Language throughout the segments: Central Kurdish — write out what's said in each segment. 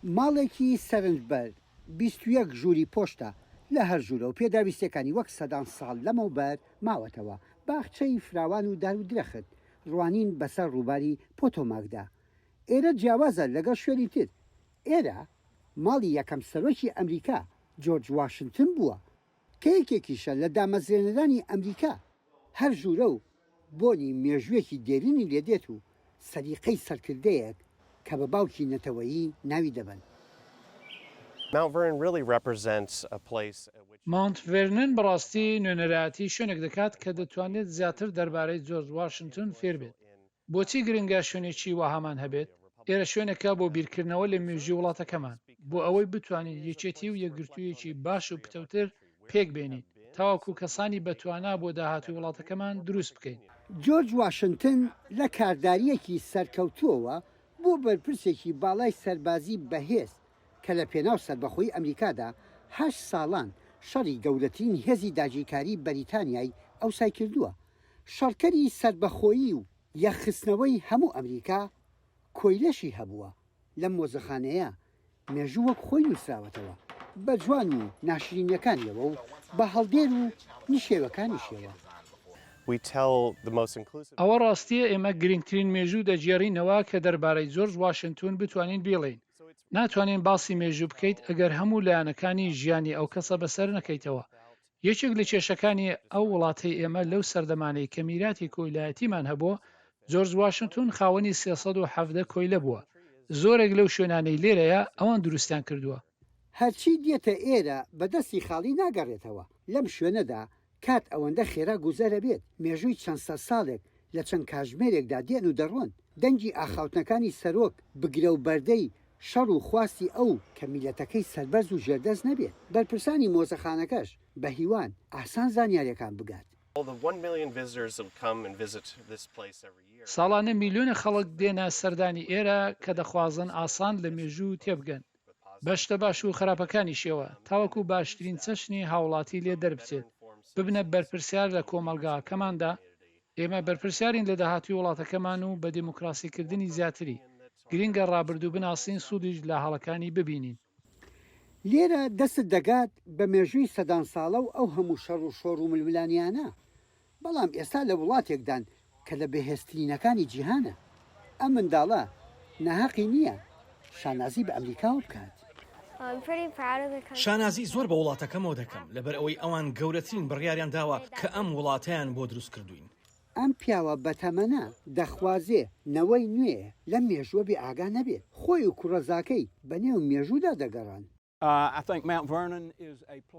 ماڵێکی سەرنجبەر، 21 ژووری پۆشتە، لە هەر ژوورە و پێداویستیەکانی وەک سەدان ساڵ لەمەوبەر ماوەتەوە، باخچەی فراوان و دار و درەخت، ڕوانین بەسەر ڕووباری پۆتۆماکدا. ئێرە جیاوازە لەگەڵ شوێنی تر، ئێرە ماڵی یەکەم سەرۆکی ئەمریکا جۆرج واشنتن بووە، کە یەکێکیشە لە دامەزرێنەرانی ئەمریکا، هەر ژوورە و بۆنی مێژوویەکی دێرینی لێ دێت و سەلیقەی سەرکردەیەک کە بە باوکی نەتەوەیی ناوی دەبەن. ماونت ڤێرنن بەڕاستی نوێنەرایەتی شوێنێک دەکات کە دەتوانێت زیاتر دەربارەی جۆرج واشنتن فێربێت. بۆچی گرنگە شوێنێکی وەهامان هەبێت؟ ئێرە شوێنێکە بۆ بیرکردنەوە لە مێژووی وڵاتەکەمان، بۆ ئەوەی بتوانین یەکێتی و یەکگرتوویەکی باش و پتەوتر پێکبێنین، تاوەکو کەسانی بەتوانا بۆ داهاتووی وڵاتەکەمان دروست بکەین. جۆرج واشنتن لە کاردارییەکی سەرکەوتووەوە بووە بەرپرسێکی باڵای سەربازی بەهێز کە لە پێناو سەربەخۆیی ئەمریکادا هەشت ساڵان شەڕی گەورەترین هێزی داگیرکاری بەریتانیای ئەوسای کردووە، شەڕکەری سەربەخۆیی و یەکخستنەوەی هەموو ئەمریکا کۆیلەشی هەبووە، لەم مۆزەخانەیە مێژوو وەک خۆی نووسراوەتەوە، بە جوان و ناشرینیەکانیەوە و بە هەڵدێر و نشێوەکانیشیەوە. ئەوە ڕاستییە ئێمە گرنگترین مێژوو دەگێڕینەوە کە دەربارەی جۆرج واشنتون بتوانین بیڵێین. ناتوانین باسی مێژوو بکەیت ئەگەر هەموو لایەنەکانی ژیانی ئەو کەسە بەسەر نەکەیتەوە. یەکێک لە کێشەکانی ئەو وڵاتەی ئێمە لەو سەردەمانەی کە میراتی کۆیلایەتیمان هەبووە، جۆرج واشنتۆن خاوەنی 317 کۆیلە بووە. زۆرێک لەو شوێنانەی لێرەیە ئەوان دروستیان کردووە. هەرچی دێتە ئێرە بە دەستی خاڵی ناگەڕێتەوە. لەم شوێنەدا کات ئەوەندە خێرا گوزەرەبێت، مێژووی چەند سەد ساڵێک لە چەند کاژمێرێکدا دێن و دەڕۆن. دەنگی ئاخاوتنەکانی سەرۆک، بگرە و بەردەی شەڕ و خواستی ئەو کە میللەتەکەی سەربەرز و ژێردەست نەبێت. بەرپرسانی مۆزەخانەکەش بە هیوان ئاسان زانیاریەکان بگات. ساڵانە میلیۆنێک خەڵک دێنە سەردانی ئێرە کە دەخوازن ئاسان لە مێژوو تێبگەن، بە شتە باش و خراپەکانیشیەوە، تاوەکو باشترین چەشنی هاوڵاتی لێ دەربچێت، ببنە بەرپرسیار لە کۆمەڵگاکەماندا، ئێمە بەرپرسیارین لە داهاتووی وڵاتەکەمان و بە دیموکراسیکردنی زیاتری، گرینگە ڕابردوو بناسین سوودیش لە هەڵەکانی ببینین. لێرە دەستت دەگات بە مێژووی سەدان ساڵە و ئەو هەموو شەڕ و شۆڕ و ململانێیانە، بەڵام ئێستا لە وڵاتێکدان کە لە بەهێزترینەکانی جیهانە. ئەم منداڵە ناهەقی نییە شانازی بە ئەمریکاوە بکات. شانازی زۆر بە وڵاتەکەمەوە دەکەم، لەبەرئەوەی ئەوان گەورەترین بڕیاریان داوە کە ئەم وڵاتەیان بۆ دروست کردووین. ئەم پیاوە بەتەمەنە دەخوازێ نەوەی نوێ لەم مێژووە بێ ئاگا نەبێت. خۆی و کوڕەزاکەی بەنێو مێژوودا دەگەڕان.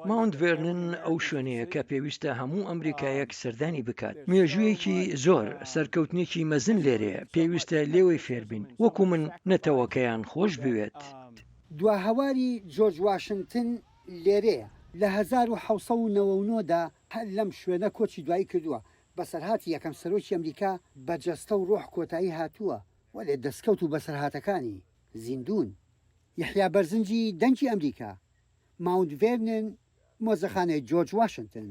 ماونت ڤێرنن ئەو شوێنەیە کە پێویستە هەموو ئەمریکایەک سەردانی بکات. مێژوویەکی زۆر، سەرکەوتنێکی مەزن لێرەیە، پێویستە لێوەی فێربین. وەکو من نەتەوەکەیان خۆش بوێت. دواهەواری جۆرج واشنتن لێرەیە. لە 1799 دا هەر لەم شوێنە کۆچی دوایی کردووە. بەسەرهاتی یەکەم سەرۆکی ئەمریکا بە جەستە و ڕۆح کۆتایی هاتووە، وەلێ دەستکەوت و بەسەرهاتەکانی زیندوون. یەحیا بەرزنجی، دەنگی ئەمریکا، ماونت ڤێرنن، مۆزەخانەی جۆرج واشنتن.